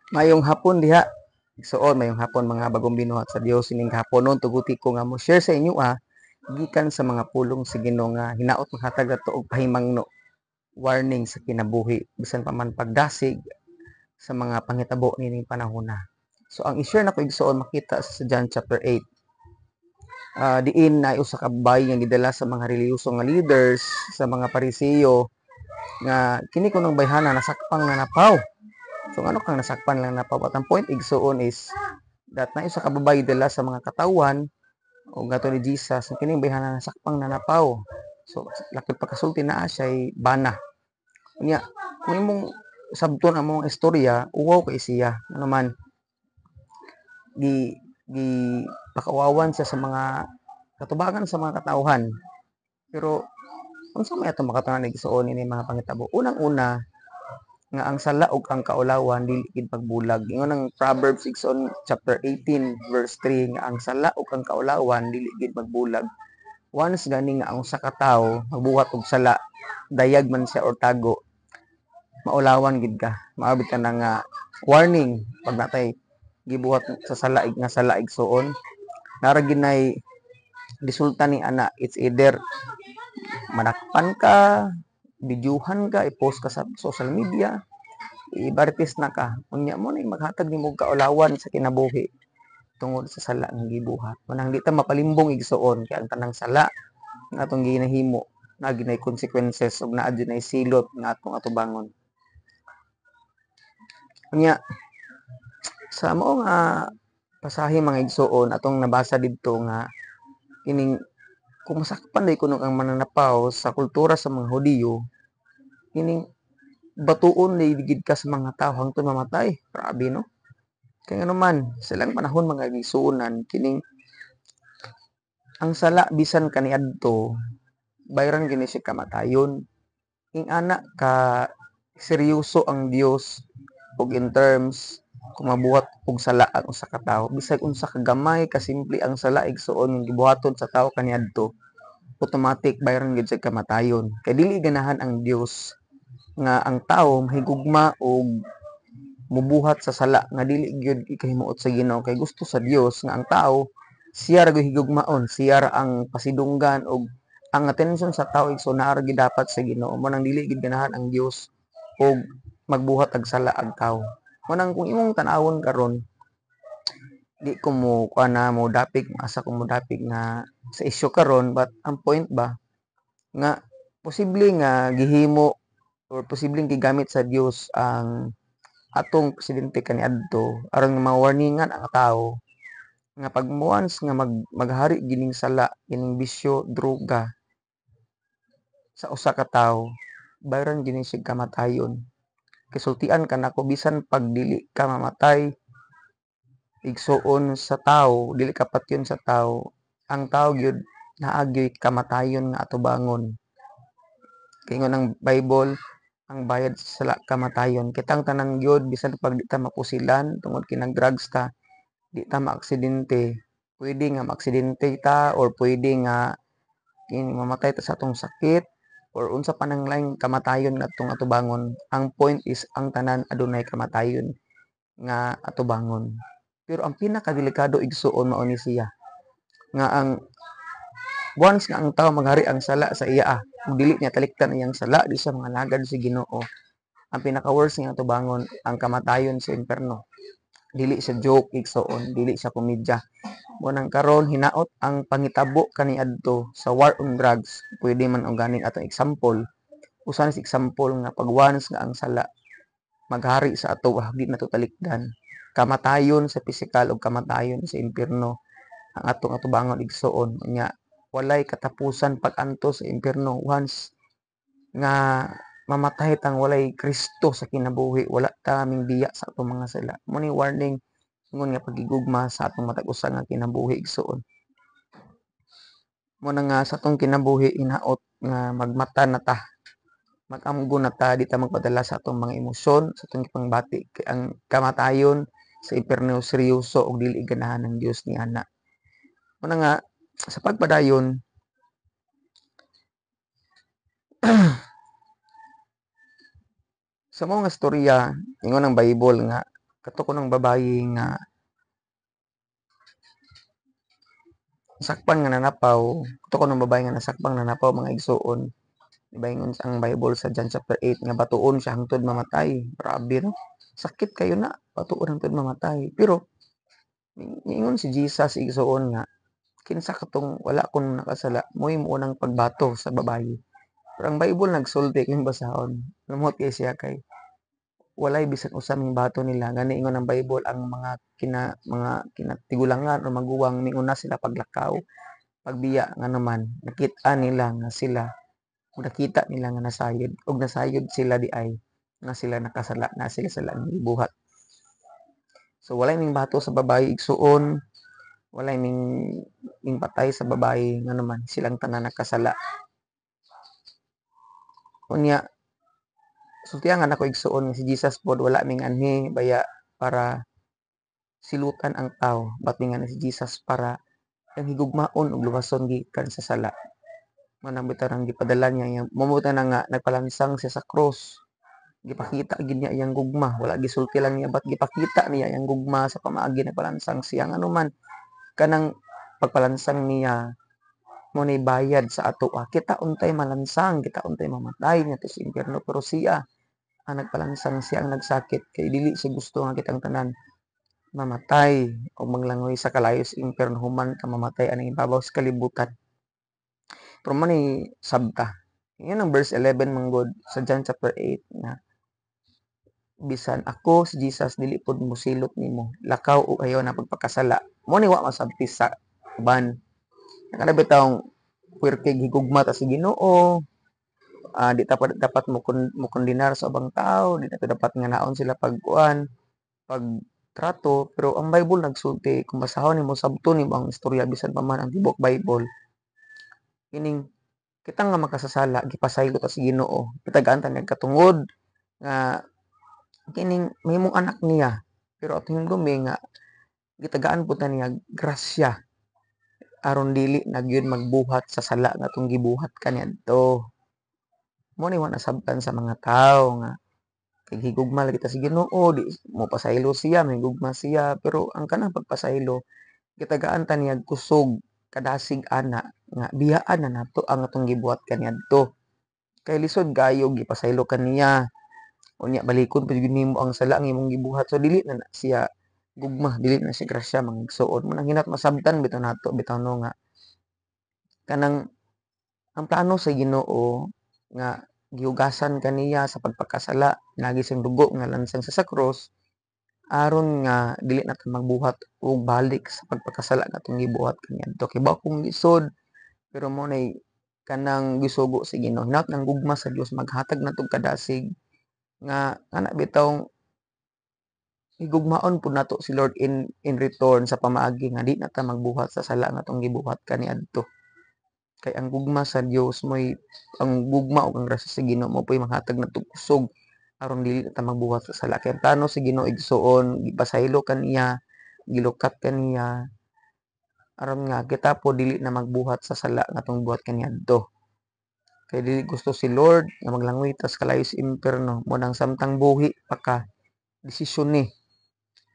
Maayong hapon diha. Igsoon, maayong hapon mga bagong binuhat sa Dios. Ining haponon, tuguti ko nga mo share sa inyo gikan sa mga pulong sa Ginoo nga hinaot mahatag ato og pahimangno, warning sa kinabuhi bisan pa man pagdasig sa mga panghitabo nining panahona. So ang i-share nako, igsoon, makita sa John chapter 8. Diin na usa ka babayi nga gidala sa mga relihiyoso nga leaders, sa mga Pariseo, nga kini kunong bayhana nasakpang nanapaw. So ano kang nasakpan lang napaw? But ang point, igsuon, is that na usa ka babayi dala sa mga katawan o gato ni Jesus nga kining bayhana nasakpang nanapaw. So lakip pagkasulti naa siya bana. Unya kung imong sabton ang mong istorya, uwaw kay siya. Ano man gi gi pakauwawan siya sa mga katubangan sa mga katawhan. Pero unsa may atong makatunan, igsuon, ini mga pangitabo? Unang-una nga ang sala ug ang kaulawan dili gid pagbulag. Ingon ang Proverbs, igsoon, chapter 18 verse 3 nga ang sala ug ang kaulawan dili gid magbulag. Once gani nga ang usa ka tawo magbuhat og sala, dayag man siya or tago, maulawan gid ka. Maabit ka na nga warning pag natay gibuhat sa sala nga sala, igsuon. Nara ginay resulta ni ana. It's either manakpan ka, bidyuhan ka, i-post ka sa social media, ibarites na ka. Unya mo na maghatag nimo og kaulawan sa kinabuhi tungod sa sala nga gibuhat. Manang di ta mapalimbong, igsuon, kay ang tanang sala nga atong ginahimo naa ginay consequences ug naa gyud silot nga atong atubangon. Unya sa mao nga pasahe, mga igsuon, atong nabasa didto nga kining kung masakpan day kuno kang mananapaw, sa kultura sa mga Hudiyo kining batuon na gid ka sa mga tao hangtod mamatay. Grabe, no? Kaya nga naman, sa ilang panahon, mga igsuonan, kining ang sala bisan kaniadto bayran gini siya kamatayon. Ing ana ka seryoso ang Dios ug in terms kung mabuhat og sala ang usa ka tawo, bisag unsa ka gamay, kasimple ang sala, igsuon, nga gibuhaton sa tawo kaniadto, automatic bayran gid siya kamatayon. Kay dili ganahan ang Dios nga ang tawo mahigugma og mubuhat sa sala nga dili gyud ikahimuot sa Ginoo, kay gusto sa Dios nga ang tawo siya ra gyud higugmaon, siya ra ang pasidunggan og ang atensyon sa tawo, igsoon, naa ra gyud dapat sa Ginoo. Mo nang dili gid ganahan ang Dios og magbuhat og sala ang tawo. Mo nang kung imong tan-awon karon, di ko mo kuan na mo dapig, asa ko mo dapig nga sa isyu karon, but ang point ba nga posible nga gihimo or posibleng gigamit sa Dios ang atong presidente kaniadto aron nga ma-warningan ang tawo nga pag once nga maghari gining sala, kining bisyo, droga sa usa ka tawo, bayran gini siya kamatayon. Kisultian ka nako, bisan pag dili ka mamatay, igsuon, sa tawo, dili ka patyon sa tawo, ang tawo gyud naa gyud kamatayon nga atubangon. Kay ingon ang Bible, ang bayad sa sala kamatayon. Kitang tanan gyud, bisan pag di ta mapusilan tungod kay nag-drugs ta, di ta maaksidente. Pwede nga maaksidente ta or pwede nga kini mamatay ta sa atong sakit or unsa pa nang laing kamatayon nga atong atubangon. Ang point is ang tanan adunay kamatayon nga atubangon. Pero ang pinakadelikado, igsuon, mao ni siya nga ang once nga ang tao maghari ang sala sa iya ug dili niya talikdan iyang sala, di siya mga lagad sa Ginoo, ang pinaka worst nga atubangon ang kamatayon sa imperno. Dili siya joke, igsuon, dili siya komedya. Mo nang karon hinaot ang pangitabo kaniadto sa war on drugs, pwede man og ganing atong example, usa ni sa example nga pag once nga ang sala maghari sa ato, di nato talikdan, kamatayon sa pisikal ug kamatayon sa impierno ang atong atubangon, igsuon. Nya walay katapusan pag-antos sa impierno once nga mamatay tang walay Kristo sa kinabuhi, wala ta ming biya sa atong mga sala. Mo ni warning ingon nga pagigugma sa atong matag usa nga kinabuhi, igsuon. Mo na nga sa atong kinabuhi hinaot nga magmata na ta, mag-amgo na ta, di ta magpadala sa atong mga emosyon, sa atong gipangbati, kay ang kamatayon sa impierno seryoso ug dili ganahan ng Dios ni ana. Mo na nga sa pagpadayon sa mao nga storya, ingon ang Bible nga Kato kunong babayi nga nasakpan nga nanapaw, kato kunong babayi nga nasakpang nanapaw, mga igsuon. Di ba ingon ang Bible sa John chapter 8 nga batuon siya hangtod mamatay? Grabe, no? Sakit kayo na, batuon hangtod mamatay. Pero niingon si Jesus, igsuon, nga kinsa katong wala kon nakasala, mo'y unang pagbato sa babayi. Pero ang Bible nagsulti, kung basahon, lumot kay siya kay walay bisan usa ming bato nila. Gani ingon ang Bible, ang mga kinatigulangan o maguwang minguna sila paglakaw, pagbiya, nga naman nakita nila nga sila, nakita nila nga nasayod, og nasayod sila di ay nga sila nakasala na sila sa lang gibuhat. So walay ming bato sa babayi, igsuon, walay ming patay sa babayi, nga naman silang tanan nakasala. Unya sultihan nga nako, igsuon, nga si Jesus pod wala ming anhi baya para silutan ang tao, but nga si Jesus para ang higugmaon ug luwason gikan sa sala. Manang bitaw ang gipadala niya iyang mamuta na nga nagpalansang siya sa cross. Gipakita gid niya iyang gugma, wala gisulti lang niya, but gipakita niya iyang gugma sa pamaagi nagpalansang siya. Ngano man kanang pagpalansang niya mo ni bayad sa ato. Kita untay malansang, kita untay mamatay niya sa impyerno, pero siya ang nagpalansang, siya ang nagsakit kay dili siya gusto nga kitang tanan mamatay o maglangoy sa kalayo sa impyerno human ka mamatay aning ibabaw sa kalibutan. Pero man ni sabta. Yan ang verse 11 manggod sa John chapter 8 na bisan ako si Jesus dili pod mosilot nimo, lakaw og ayaw na pagpakasala. Mo ni wa masabti sa uban. Kana bitawng puwerte higugma ta sa Ginoo, di ta dapat mo kondenar sa ubang tao, di ta dapat nga naon sila pagkuan, pagtrato, pero ang Bible nagsulti, kung basahon nimo, sabton nimo ang istorya, bisan pa man ang tibuok Bible, kining kita nga makasasala gipasaylo ta sa Ginoo, gitagaan ta niya katungod nga kining mahimong anak niya, pero atong hinumdumi nga gitagaan pud ta niya grasya aron dili na gyud magbuhat sa sala nga atong gibuhat kaniadto. Mo ni wa nasabtan sa mga tawo nga kay higugma lagi ta sa Ginoo, di mo pasaylo siya, may gugma siya, pero ang kanang pagpasaylo gitagaan ta niya kusog kadasig ana nga biyaan na nato ang atong gibuhat kaniadto. Kay lisod kayo gipasaylo kaniya, unya balikon pud gyud nimo ang sala ang imong gibuhat, so dili na, na siya gugma, dili na siya grasya, mga igsuon. Mo nang hinat masabtan bitaw nato bitaw no nga kanang ang plano sa Ginoo nga gihugasan kaniya sa pagpakasala nagi siyang dugo nga lansang sa cross aron nga dili na ta magbuhat og balik sa pagpakasala nga atong gibuhat kaniadto. Kay ba kung lisod, pero mo nay kanang gisugo sa Ginoo. Hinaut ng gugma sa Dios maghatag natog kadasig nga ana bitawng higugmaon pud nato si Lord in return sa pamaagi nga di na ta magbuhat sa sala nga atong gibuhat kaniadto. Kay ang gugma sa Dios mo'y ang gugma ug ang grasya sa Ginoo mo po'y maghatag natog kusog aron dili na ta magbuhat sa sala. Kay ang plano sa Ginoo, igsuon, gipasaylo kaniya, gilukat kaniya aron nga kita po dili na magbuhat sa sala nga atong buhat kaniadto. Kay dili gusto si Lord nga maglangoy tas kalayo sa impierno. Mo nang samtang buhi pa ka, desisyon ni,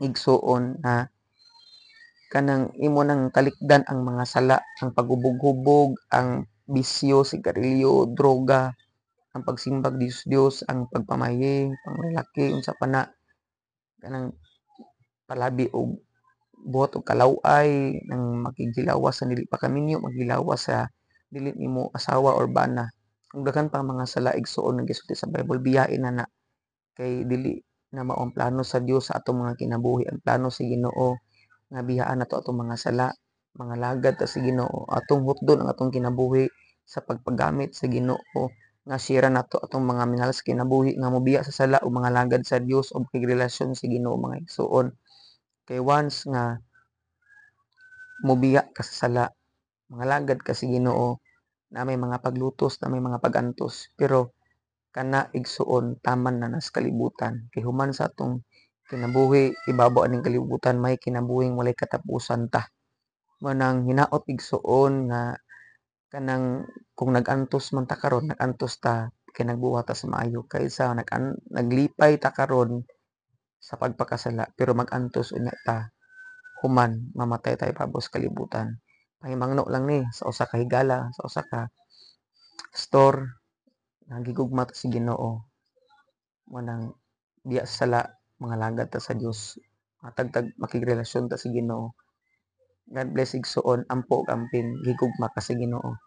igsuon, na kanang imo nang talikdan ang mga sala, ang paghubog-hubog, ang bisyo, sigarilyo, droga, ang pagsimbag Dios Dios, ang pagpamaye, panglalaki, unsa pa na, kanang palabi og buhat og kalaway, nang makighilawas sa dili pa kaminyo, maghilawas sa dili nimo asawa or bana. Ug daghan pang mga sala, igsuon, nga gisulti sa Bible, biyain na na kay dili na mao ang plano sa Dios sa atong mga kinabuhi. Ang plano sa Ginoo nga biyaan nato atong mga sala, mga lagad ta sa Ginoo, atong hutdon ang atong kinabuhi sa pagpagamit sa Ginoo, nga sira nato atong mga minahal sa kinabuhi nga mobiya sa sala o mga lagad sa Dios o makigrelasyon sa Ginoo, mga igsuon. Kay once nga mobiya ka sa sala, mga lagad ka sa Ginoo, na may mga paglutos, na may mga pagantos, pero kana, igsuon, taman na nas kalibutan. Kay human sa atong kinabuhi ibabaw aning kalibutan, may kinabuhing walay katapusan ta. Manang hinaot, igsuon, nga kanang kung nag-antos man ta karon, nag-antos ta kay nagbuhat ta sa maayo kaysa naglipay ta karon sa pagpakasala, pero mag-antos unya ta human mamatay tayo pabos kalibutan. Pahimangno lang ni sa usa ka higala, sa usa ka store nga gigugma ta sa Ginoo. Mao nang biya sa sala, mga lagad ta sa Dios, matagtag makigrelasyon ta sa Ginoo. God bless, igsuon. Ampo ug amping, gigugma ka sa Ginoo.